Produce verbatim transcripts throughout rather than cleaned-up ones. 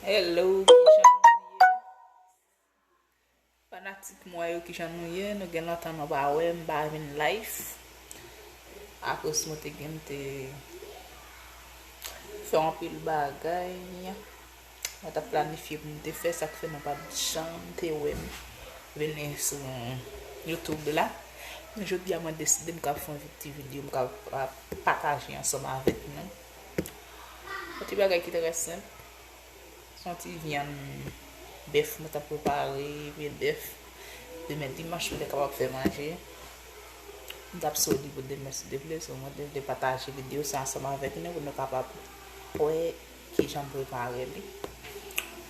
Hello, kijan nou ye? Fanatik mwen yo, kijan nou ye? Nou gen lontan nou pa wè m, m pa vin live. Akoz mwen te gen, m te fè anpil bagay. Mwen t ap planifye pou m te fè, sa k fè nou pa t janm te wè m vini sou YouTube la. Men jodi a, mwen deside m ka fè yon ti videyo, m ka pa-, pataje ansanm avèk nou. Yon ti bagay ki trè senp. Se yon ti vyann bèf mwen t ap prepare, vye bèf. Demen dimanch, mwen te kapab fè manje. M t ap sou li pou demen, si Dye vle, so mwen te vle pataje videyo sa ansanm avèk nou, pou nou kapab wè kijan m prepare li.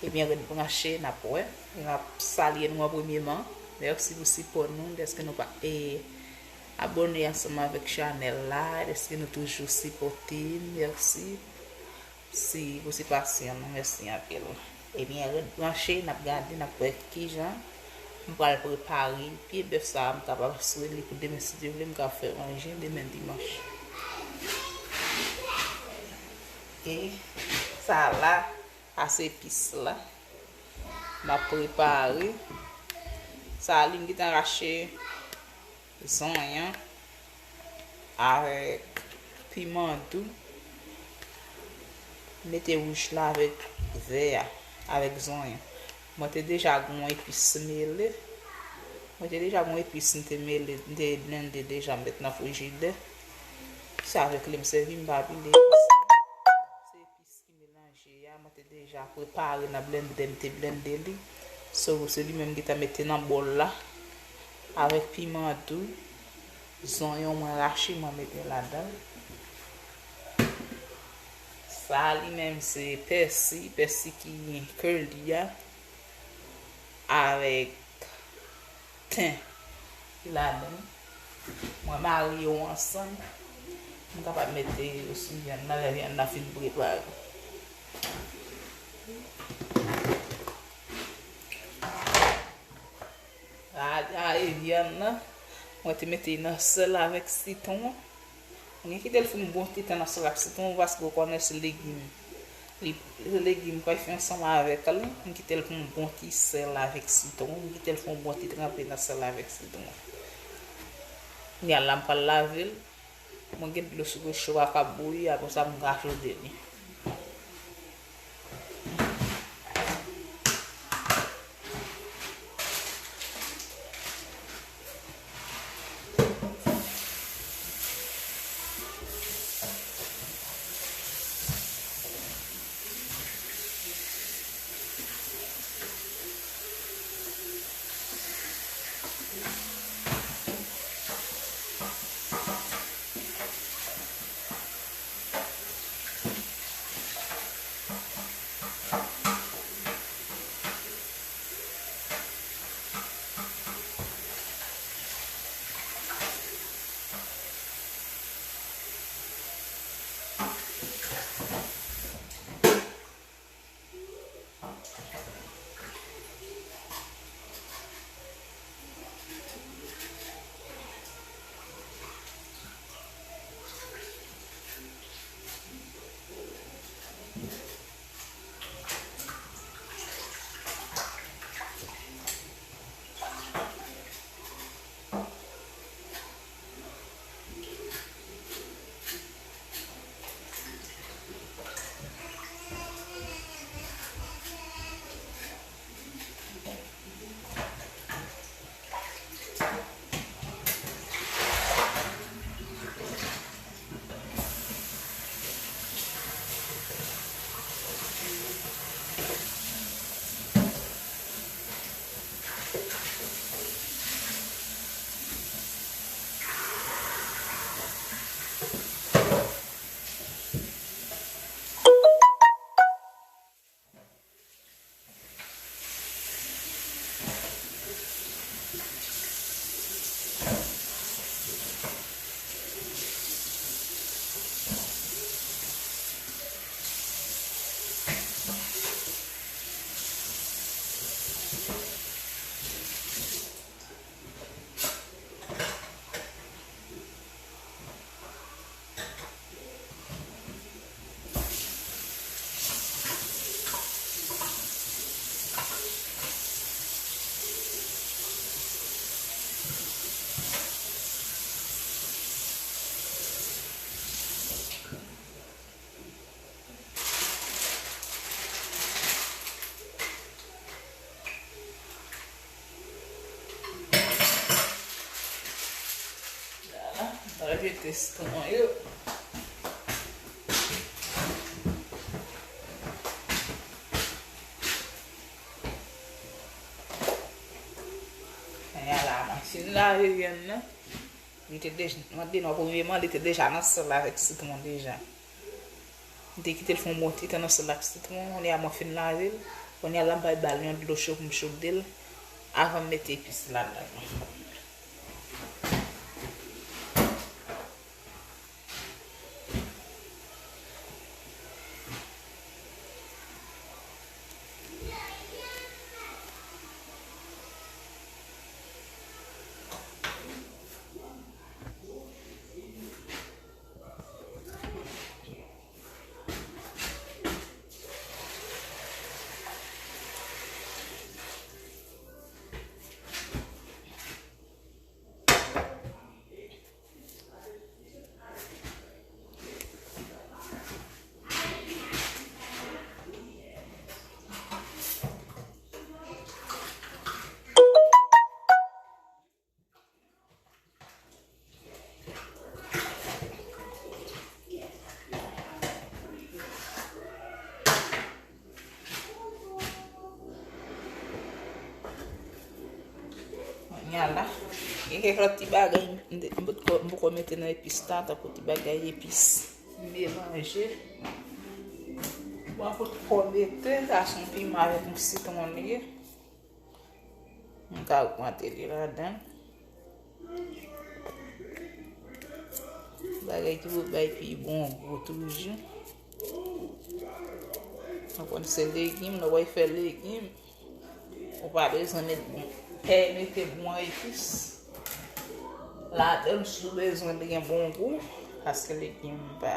Ebyen, ret branche, n ap wè. N ap salye nou an premyeman. Mèsi pou sipò nou, dèske nou pa, e, abòne ansanm avèk chanèl la, dèske nou toujou sipòte m. Mèsi. Si, pou sipasyon nou, mèsi anpil. Ebyen, ret branche, n ap gade, n ap wè kijan m pral prepare pye bèf sa a, m kapab asire li pou demen, si Dye vle, m ka fè manje demen dimanch. E sa la, sa se epis la. M ap prepare. Sa a, li m gentan rache zonyon avèk piman dou. Mete wouj la avèk vè a, avèk zonyon. Mwen te deja gen yon epis mele. Mwen te deja gen yon epis m te mele, m te blende deja, m met nan frijidè. Se avèk li m sèvi, m pa pile epis. Se epis ki melanje a, mwen te deja prepare nan blendè, m te blende li. So, se li menm m gentan mete nan bòl la. Avèk piman dou, zonyon mwen rache, mwen mete ladan l. Sa a li menm se pèsi, pèsi ki curly a, avèk ten ki ladan l. Mwen mare yo ansanm. M kapab mete yo sou vyann nan, lè vyann nan fin prepare. A, a, e vyann nan, mwen te mete nan sèl avèk sitwon. Mwen kite l fè yon bon ti tan nan sèl ak sitwon, paske ou konnen se legim. Li, se legim kway fè ansanm avèk li. Mwen kite l fè yon bon ti sèl avèk sitwon. Mwen kite l fè yon bon ti tranpe nan sèl avèk sitwon. Kounye a la, m pral lave l. Mwen gen dlo sou recho a k ap bouyi, apre sa, m rajoute li. Sitwon yo. Kounye a la, mwen fin lave vyann nan. Li te deja, mwen te di nou premyèman, li te deja nan sèl la avèk sitwon deja. M te kite l fè yon bon ti tan nan sèl la ak sitwon. Kounye a mwen fin lave l. Kounye a la m pral ba l yon dlo cho pou m chode l avan m mete epis ladan l. Kounye a la, gen kèk lòt ti bagay m, m, m poko, m poko mete nan epis la, tankou ti bagay epis melanje. Mwen poko mete, sa se yon piman avèk yon sitwon li ye. M ka ogmante li ladan. Bagay ki pou bay pi bon gou toujou. Ou konn se legim, lè w ap fè legim, ou pa bezwen met bon, pè mete bon epis ladan l si w bezwen li gen bon gou, paske legim pa,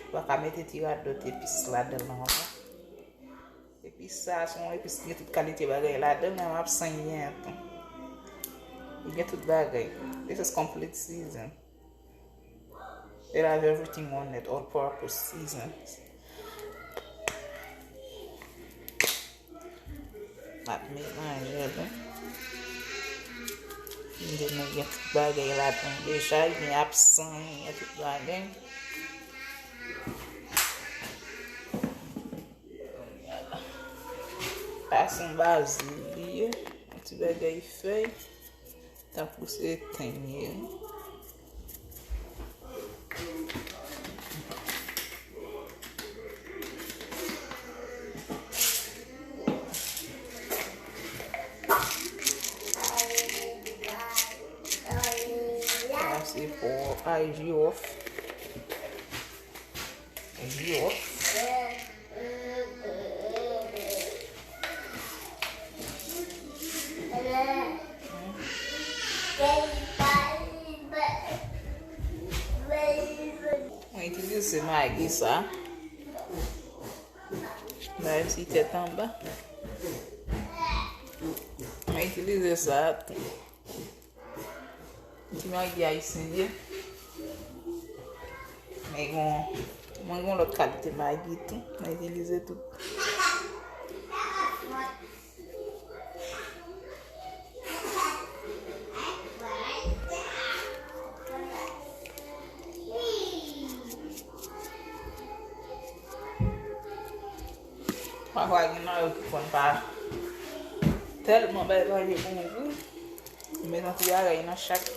ou pa ka mete ti radòt epis ladan l non. Epis sa, se yon epis ki gen tout kalite bagay ladan l, menm absan gen tou. Li gen tout bagay. This is complete season. It has everything on it, all purpose season. M ap melanje l wi. M di nou gen tout bagay ladan l deja, gen absan, gen tout bagay. Sa se yon bazil li ye, yon ti bagay fèy, tankou se ten ye. Sa se pò a jiwòf. Jiwòf. Mwen itilize magi sa. Mwen ti tèt anba. Mwen itilize sa tou. Ti magi ayisyen ye. Men gon, mwen gon lòt kalite magi tou. Mwen itilize tout. Pafwa gen nan yo ki konn pa tèlman bay manje bon gou. Ou met yon ti bagay nan chak.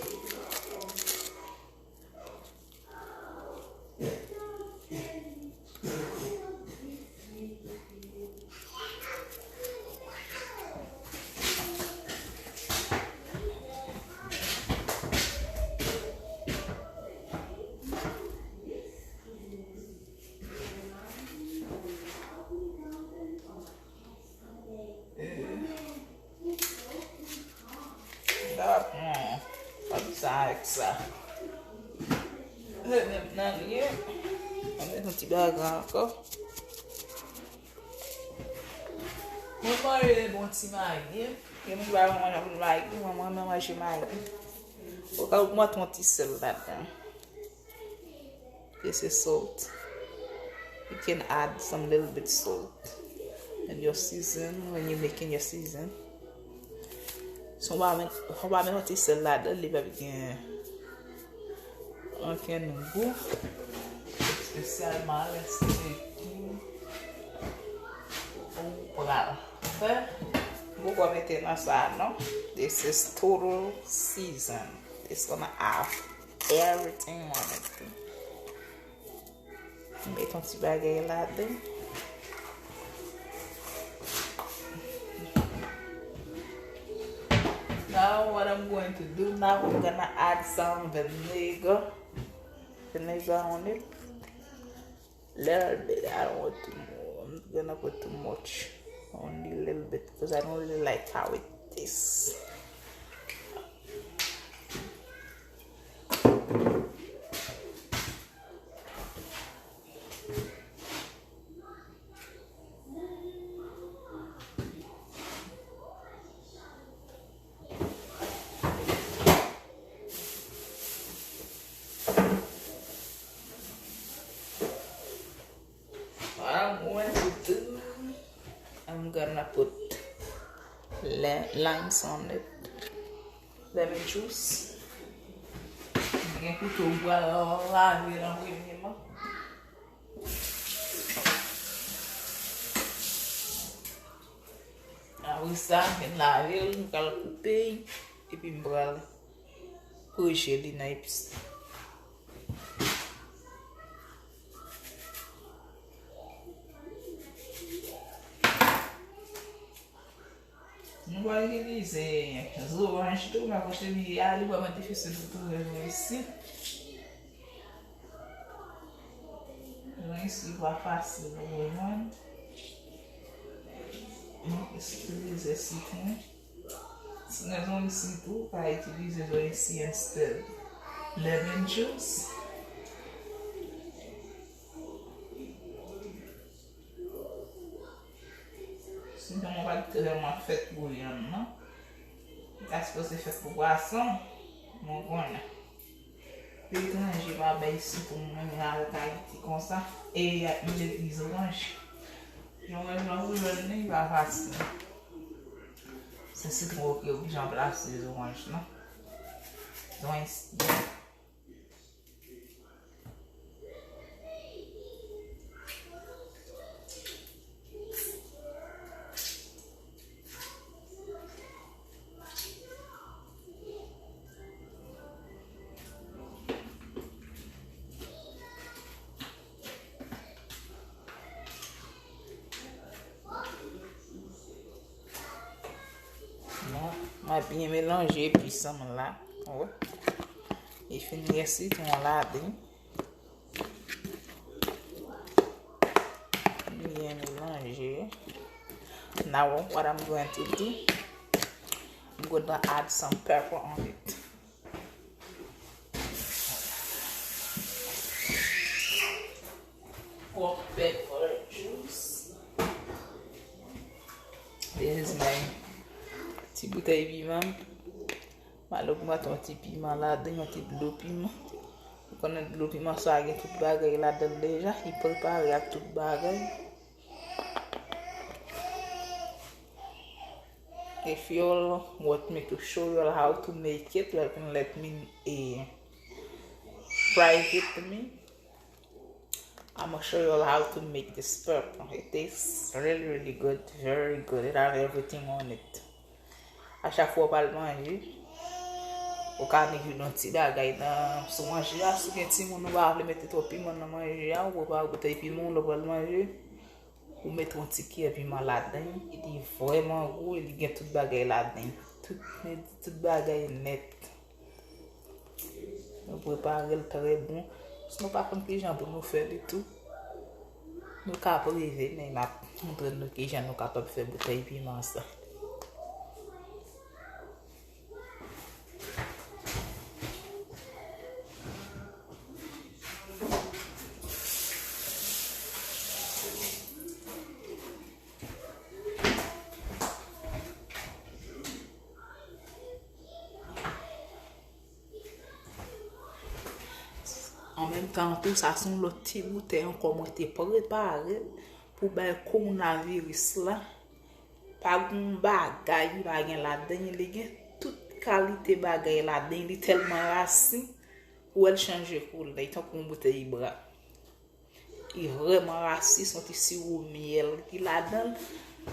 Dakò. Kòm sa avèk sa. Se menm nan li ye. Mwen met yon ti bagay ankò. Mwen manje bon ti magi. Gen moun ki pa manje anpil magi, mwen, mwen renmen manje magi. Ou ka ogmante yon ti sèl ladan. This is salt. You can add some little bit salt in your season when you making your season. So, w pa met, w pa met yon ti sèl ladan, li p ap gen, Ankenn gou, espesyalman lè se ou pral fè. M poko mete nan sa non. This is total season. This gonna have everything on it. M met yon ti bagay ladan. Now what I'm going to do now, I'm gonna add some vinegar. Vinegar on it. Little bit. I don't want too much. I'm gonna put too much. Only a little bit because I don't really like how it tastes. What I'm going to do, I'm gonna put le- limes on it. Lemon juice. Mwen gen kouto m pral lave l an premye man. Apre sa, m fin lave l, m pral koupe l, epi m pral kweche li nan epis. Nou va itilize zoranj tou, men kote li ye a, li vrèman difisil pou twouve zoranj isi. Zoranj isi pa fasil pou jwenn. Nou itilize sitwon. Si nan zoranj isi tou, ou ka itilize zoranj isi instead lemon juice. Sitwon an pa t vrèman fèt pou vyann, non. Li ta sipoze fèt pou pwason, mwen konnen. Etranje pa bay sitwon menm jan avèk Ayiti konsa. E ak mele di zoranj. Zoranj lan pou jwenn li pa fasil. Se sitwon yo ki oblije ranplase zoranj lan. Zoranj. Bon, m ap byen melanje epis an la. Ou wè? E fin gen sitwon ladan. Byen melanje. Now, what I'm going to do, I'm gonna add some pepper on it. Pork pepper juice. This is my ti boutèy piman. M al ogmante yon ti piman ladan, yon ti dlo piman. Ou konnen dlo piman sa a gen tout bagay ladan l deja, li prepare ak tout bagay. If y'all want me to show y'all how to make it, y'all can let me, eh, private me. I'ma show y'all how to make this pepper. It tastes really, really good, very good. It have everything on it. A chak fwa w pral manje, ou ka mete yon ti bagay nan sou manje a. Si w gen timoun, ou pa vle mete twòp piman nan manje a, ou prepare boutèy piman w lè w pral manje. Ou mete yon ti kiyè piman ladan l, li vrèman gou, li gen tout bagay ladan l. Tout, tout bagay nèt. Nou prepare l trè bon. Si nou pa konn kijan pou nou fè li tou, nou ka prive m e m ap montre nou kijan nou kapab fè boutèy piman sa. An menm tan tou, sa se yon lòt ti boutèy ankò mwen te prepare pou bay kowonaviris la. Pa gen yon bagay li pa gen ladan l, li gen tout kalite bagay ladan l, li tèlman rasin. Ou wè l chanje koulè, li tankou yon boutèy bra. Li vrèman rasis, yon ti siwo myèl ki ladan l,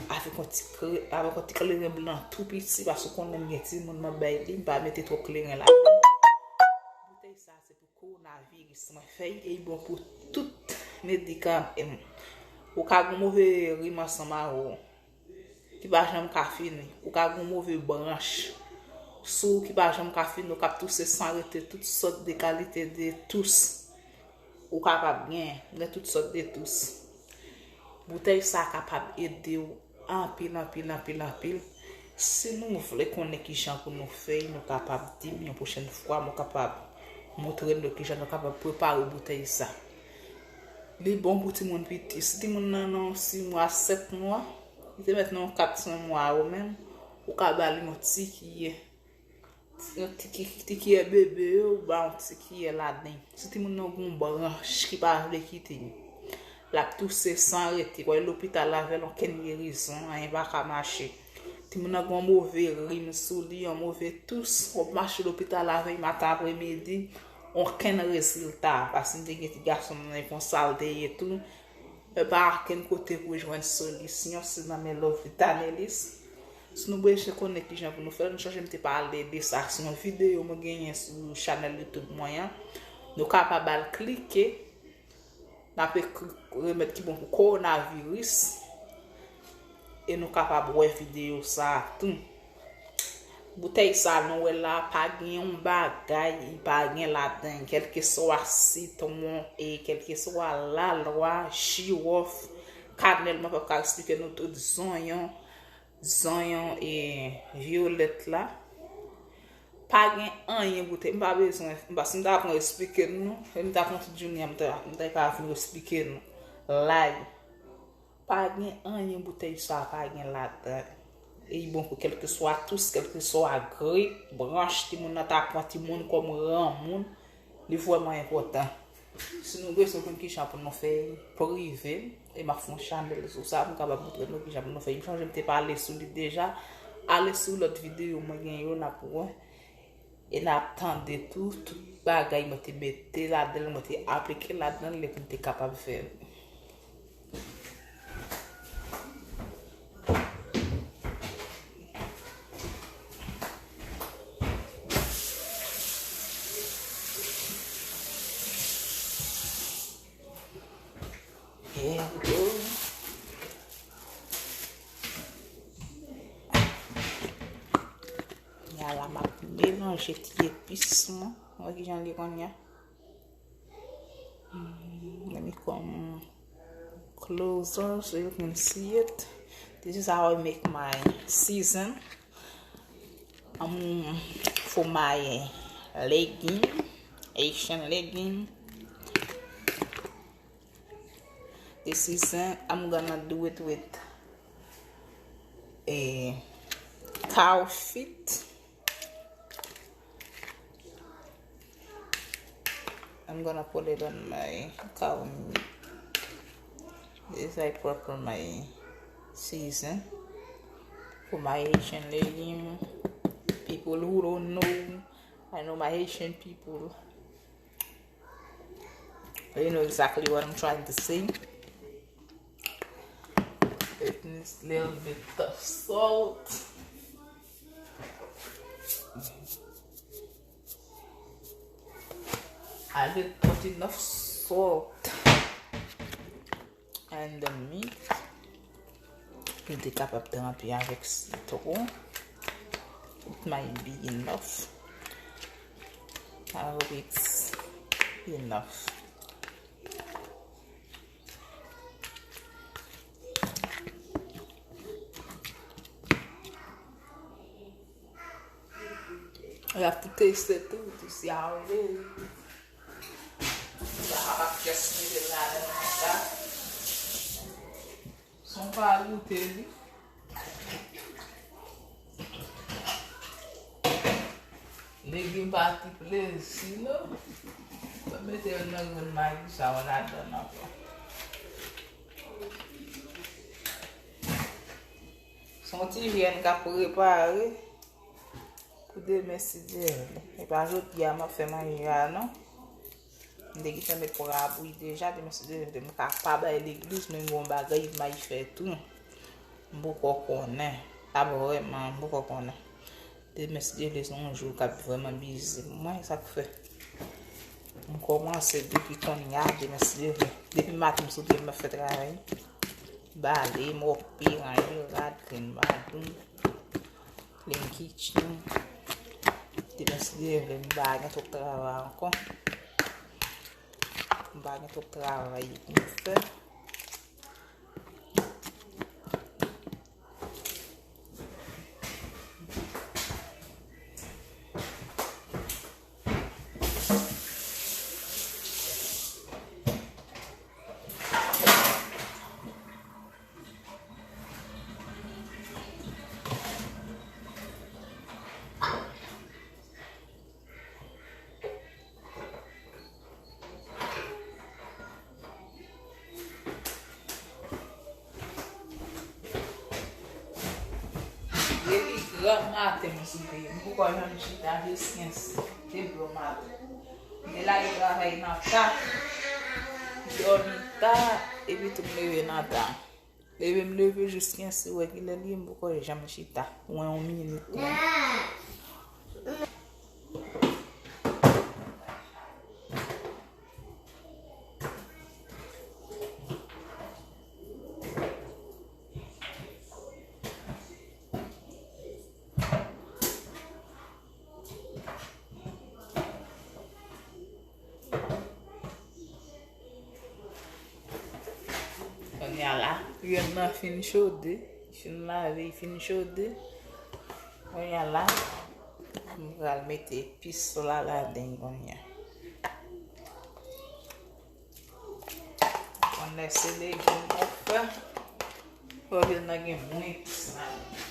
avèk yon ti kle-, avèk yon ti kleren blan tou piti, paske w konnen m gen timoun m ap bay li, m pa mete twòp kleren ladan l. Boutèy sa se pou kowonaviris mwen fè l, e li bon pou tout medikaman. Ou ka gen move rim ansanm avè w. Ki pa janm ka fini. Ou ka gen yon move branch sou ou ki pa janm ka fini, ou k ap touse san rete, tout sòt de kalite de tous ou kapab gen, gen tout sòt de tous. Boutèy sa kapab ede w anpil, anpil, anpil, anpil. Si nou vle konnen kijan pou nou fè, nou kapab di m yon pwochèn fwa, mwen kapab montre nou kijan nou kapab prepare boutèy sa. Li bon pou timoun piti. Si timoun nan nan sis mwa, sèt mwa, li te mèt nan yon kat senk mwa yo menm, ou ka ba li yon ti kiyè. Yon ti ki-, ti kiyè bebe yo, ou ba yon ti kiyè ladan. Si timoun nan gen yon branch ki pa vle kite, l ap touse san rete, w al lopital avè l, okenn gerizon, anyen pa ka mache. Timoun nan gen yon move rim sou li, yon move tous, w ap mache lopital avè l maten apremidi, okenn rezilta. Paske m te gen ti gason m nan, e konsa l te ye tou. E pa okenn kote pou jwenn solisyon, se nan men Lovita Nelis. Si nou bezwen konnen kijan pou nou fè, nou sonje m te pale de sa sou yon videyo mwen genyen sou chanèl YouTube mwen an. Nou kapab al klike, n ap ekri remèd ki bon pou kowonaviris, e nou kapab wè videyo sa a tou. Boutèy sa nou wè la, pa gen yon bagay li pa gen ladan, kèlkeswa sitwon, e kèlkeswa lalwa, jiwòf, kanèl, mwen p ap ka eksplike nou tout, zonyon, zonyon e vyolèt la. Pa gen anyen boutèy, m pa bezwen, m pa, si m ta pran eksplike nou, e m ta pran tout jounen an, m ta, m ta ka vin eksplike nou. Lay. Pa gen anyen boutèy sa pa gen ladan. E li bon pou kèlkeswa tous, kèlkeswa grip, branch, timoun nan ta pran timoun kòm granmoun. Li vrèman enpòtan. Si nou bezwen konn kijan pou nou fè, prive m, e m ap fè yon chanèl sou sa, pou m kapab montre nou kijan pou nou fè. M sonje m te pale sou li deja. Ale sou lòt videyo mwen gen yo, n ap wè. E n ap tande tou, tout bagay mwen te mete ladan l, mwen te aplike ladan l, lè pou m te kapab fè l. Kounye a la, m ap melanje ti epis mwen. Wè kijan l ye kounye a. Mm, let me come closer so you can see it. This is how I make my season. Um, for my legume, Haitian legume. This is, uh, I'm gonna do it with a cow feet. I'm gonna put it on my cow meat. This I prepare my season for my Haitian legume. People who don't know, I know my Haitian people. You know exactly what I'm trying to say. It needs little bit of salt. I did put enough salt and the meat. Pou te kapab tranpe avèk sitwon. It might be enough. I hope it's enough. L ap tou teste tou, tou si a ou vle. Sa pa pyès mete ladan konsa. Son pa goute li. Legim pa ti plezi non. Mwen mete youn nan grenn magi sa yo ladan ankò. Se yon ti vyann k ap prepare pou demen si Dye vle. E pa jodi a m ap fè manje a non. M te gentan met pran abri deja, demen si Dye vle m ka pa bay legliz, men m gen yon bagay m ay fè tou. M poko konnen. A vrèman, m poko konnen. Demen si Dye vle, se yon jou k ap vrèman bizi pou mwen, sa k fè. M kòmanse depi kounye a, demen si Dye vle. Depi maten m soti, m ap fè travay. Bale, mope, ranje rad, clean bathroom, clean kitchen. Demen si Dye vle, m pa gen twòp travay ankò. M pa gen twòp travay pou m fè. Depi granmaten m sou pye, m poko janm chita jiskensè. Depi granmaten. M te lage travay nan ta, dòmi ta, epi tou m leve nan ta. Leve m leve jiskensè, wè kilè li ye, m poko janm chita. Mwen yon minit menm. Kounye a la, vyann nan fin chode, fin lave, fin chode. Kounye a la, m pral mete epis la ladan kounye a. Konnen se legim ou fè. Fò vyann nan gen bon epis ladan.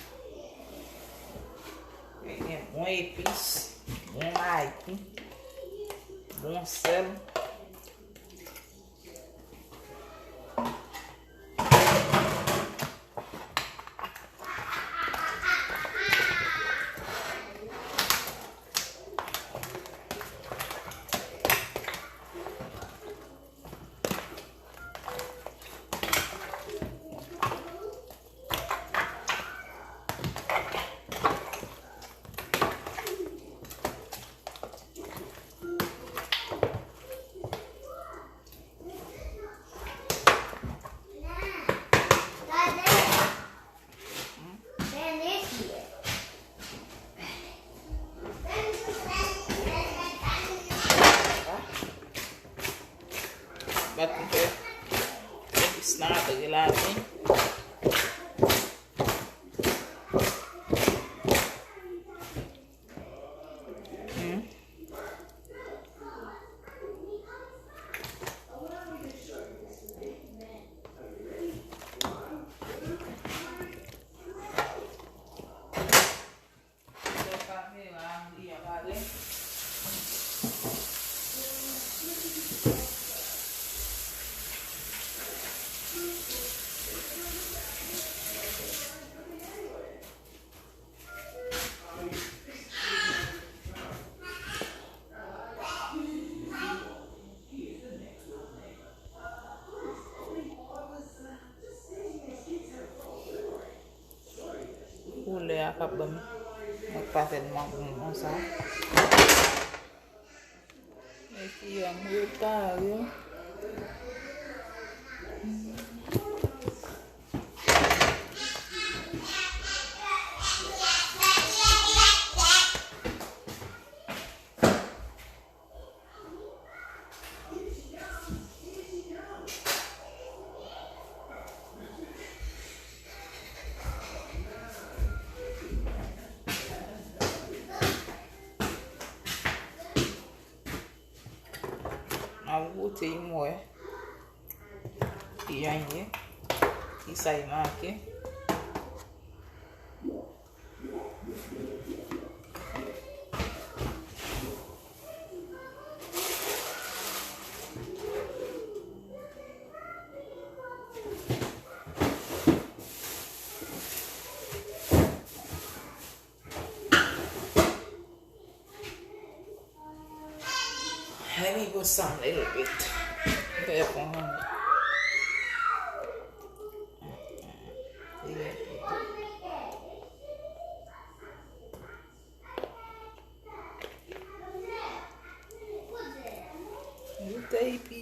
Fò gen bon epis, bon magi, bon sèl. Bat m fè. Epis nan antre ladan. Hmm. Koulè a k ap ban m, mwen pa tèlman bon konsa. Epi, an repare. M ap goute, m wè kijan l ye, kisa l manke. Let me go Sanble l ret. Trè bon. Goute epi.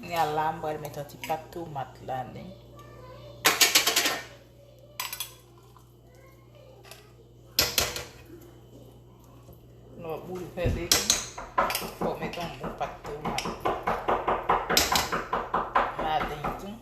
Kounye a la, m pral met yon ti pat tomat ladan. Lè w ap bouyi fè legim, fò w met yon bon pat tomat ladan tou.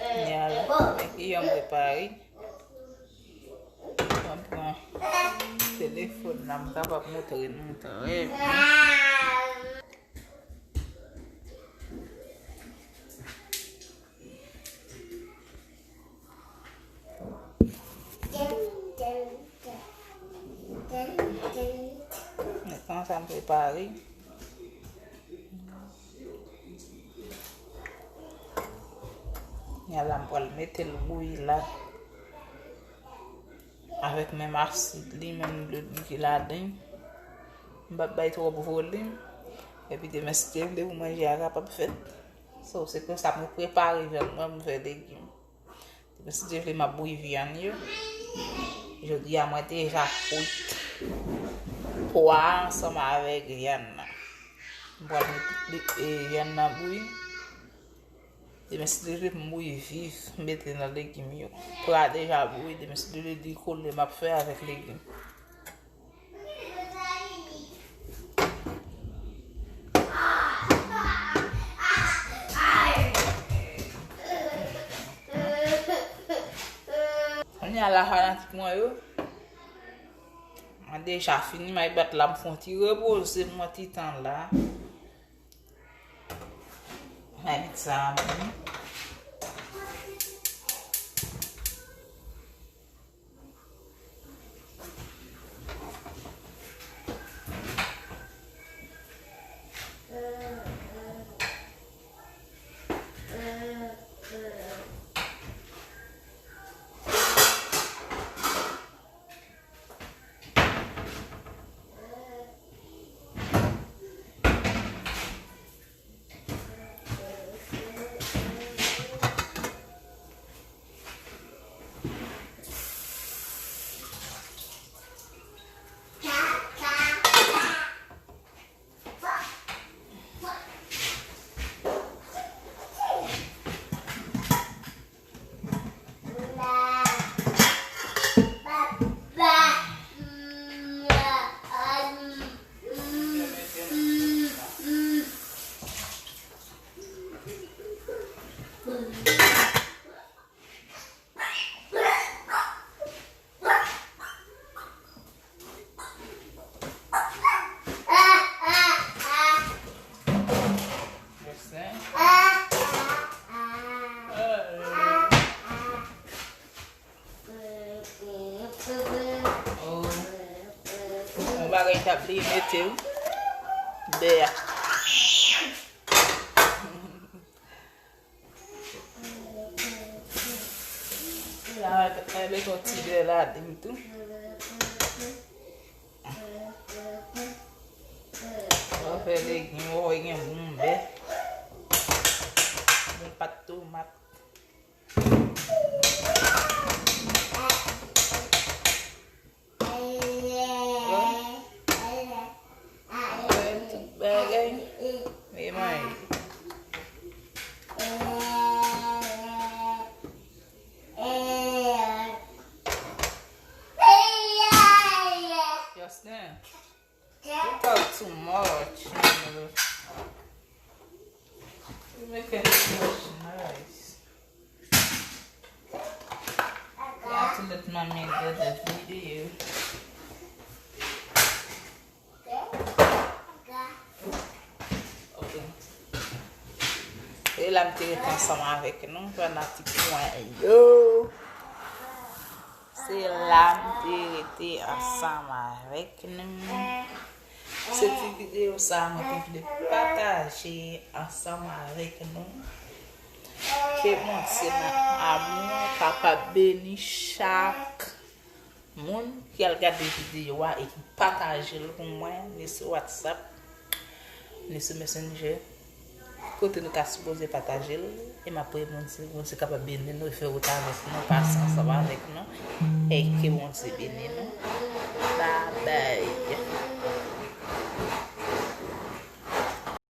Kounye a la, men ki jan m prepare. Mwen pran telefòn la, m kapab montre nou trè byen. Men kòman sa m prepare. Kounye a la, m pral mete l bouyi la. Avèk menm asid li, menm dlo li ki ladan. M p ap bay twòp volim. Epi demen, si Dye vle, pou manje a kapab fèt. So, se konsa mwen prepare vyann mwen pou m fè legim. Demen, si Dye vle, m ap bouyi vyann yo. Jodi a, mwen deja kwit pwa a ansanm avèk vyann nan. M pral met tout li, e, vyann nan bouyi. Demen, si Dye vle, pou m bouyi viv, m mete nan legim yo. Pwa a deja bouyi, demen, si Dye vle, li kole, m ap fè avèk legim. Kounye a la, fanatik mwen yo, mwen deja fini, m al bat la, m fè yon ti repoze m yon ti tan la. Mwen met sa a bouyi. Li mete bè a. La, mwen mete yon ti bè ladan tou. Mwen fè legim, mwen gen bon bè. Bon pat tomat. Tout bagay. Men manje. Justin, you talk too much. You making too much noise. Y'all to let mommy do the video. Ok. E la m te rete ansanm avèk nou, fanatik mwen yo. Se la m te rete ansanm avèk nou. Se ti videyo sa a mwen te vle pataje ansanm avèk nou. Ke Bondye nan amou kapab beni chak moun ki al gade videyo a e ki pataje l pou mwen, ni sou WhatsApp, ni sou Messenger. Kote nou ta sipoze pataje l, e m ap priye Bondye, Bondye kapab beni nou e fè wout avèk nou, pase ansanm avèk nou, e ke Bondye beni nou. Babay.